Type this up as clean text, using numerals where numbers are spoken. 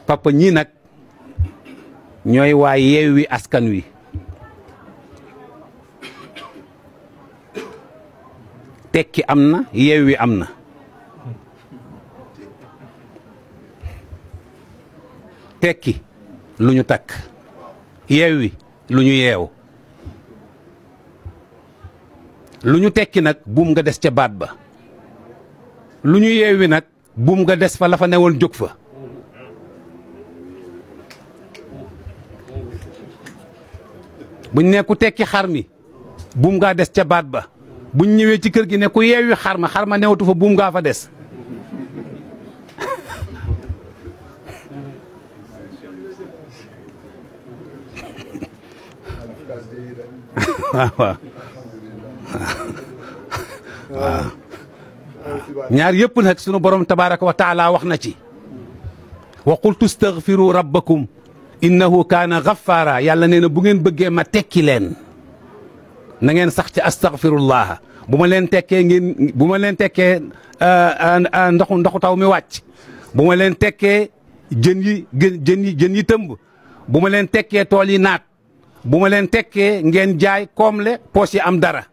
papa ñii nag ñooy waa Yewwi Askan Wi tekki am na Yewwi am na tekki lu ñu takk Yewwi lu ñu yeew lu ñu tekki nag buum nga des ca baat ba lu ñu Yewwi nag buum nga des fa la fa newoon jóg fa buñ ne ku tekki xar mi buum ngaa des ca baat ba buñ ñëwee ci kër gi ne ku Yewwi xar ma newatu fa buum ngaa fa des waaw ñaar yëpp nag sunu borom tabaaraka wa taala wax na ci wa qultu astaghfiru rabbakum innahu kaana gaffaara yàlla nee na bu ngeen bëggee ma tekki leen na ngeen sax ci astaghfirullah bu ma leen tekkee ndoxu taw mi wàcc bu ma leen tekkee jën yi tëmb bu ma leen tekkee tool yi naat bu ma leen tekkee ngeen jaay koomle poos yi am dara